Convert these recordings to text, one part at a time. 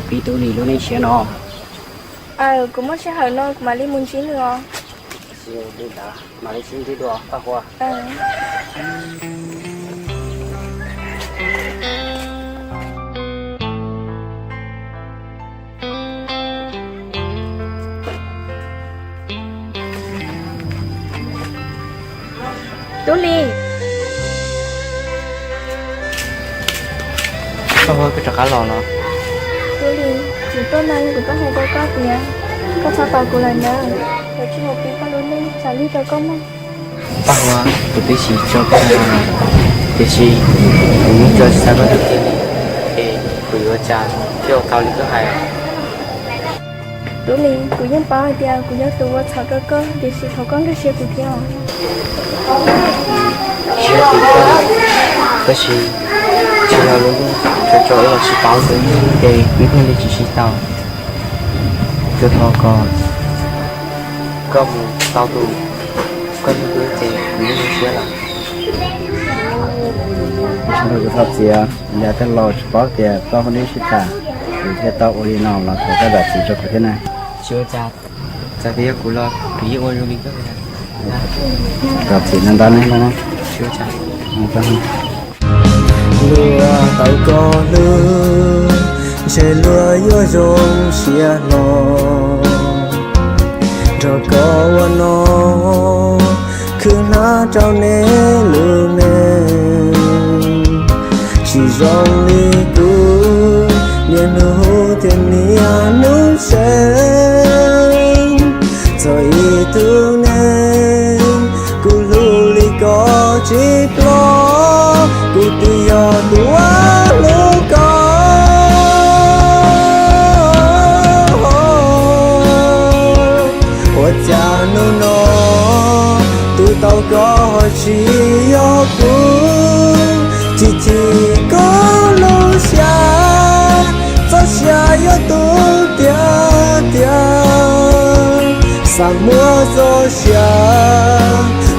Pib Tub Lis lub neej siab no. Aw, kuv muaj sij hawm no kuv mam li mus ntsib nws os. Li ntawd mam li sib ntsib dua Paj Huab. Tub Lis. Paj Huab, koj rov qab los los? Tub Lis, kuv tuaj no yog kuv tuaj hais rau koj tias koj txhob tos kuv lawm ntag, kuv tsis mus pib koj lub neej tsam lig rau koj mog. Paj Huab, kuv twb tsis tso koj ntawd, tiam sis kuv yeej tso tsis tau koj tus kheej li, es kuv yuav ua cas thiaj ua tau li koj hais? Tub Lis, kuv yeej paub hais tias kuv yog tus ua txhaum rau koj, tiam sis thov koj nkag siab kuv thiab os. Siab kuv koj, tab sis tsis yog lub ntuj tso tso los tsis paub xwb, ces wb thiaj li tsis sib tau. Tsuas thov kom koj mus tau tus koj hlub hlub ces kuv yeej zoo siab lawm. Kuv thov txim, yog tej laus tsis paub tias koj hlub neb sib tham, kuv thiaj tau ua li no los thov koj zam txim rau kuv thiab na. Tsis ua cas, txawm tias yog kuv los kuv yeej ua zoo li koj. Zam txim ntau ntau ne. Tsis ua cas. Luag tau koj hlub, ntshe luag yuav zoo siab hlo. Nrog koj ua no, khwv hnab rau neb lub neej. Tsis zoo li kuv, niaj hnub thiab niaj hnub tseeb. Txog ib tug neeg, kuv hlub li koj tsis ploj, kuv twb yog tus uas hlub koj. Ua cas hnub no, tus tau koj ho tsis yog kuv, chim chim koj lub siab, txoj sia yuav tu tiag tiag. Xav muab txoj sia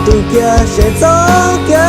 tu kiag seb txoj sia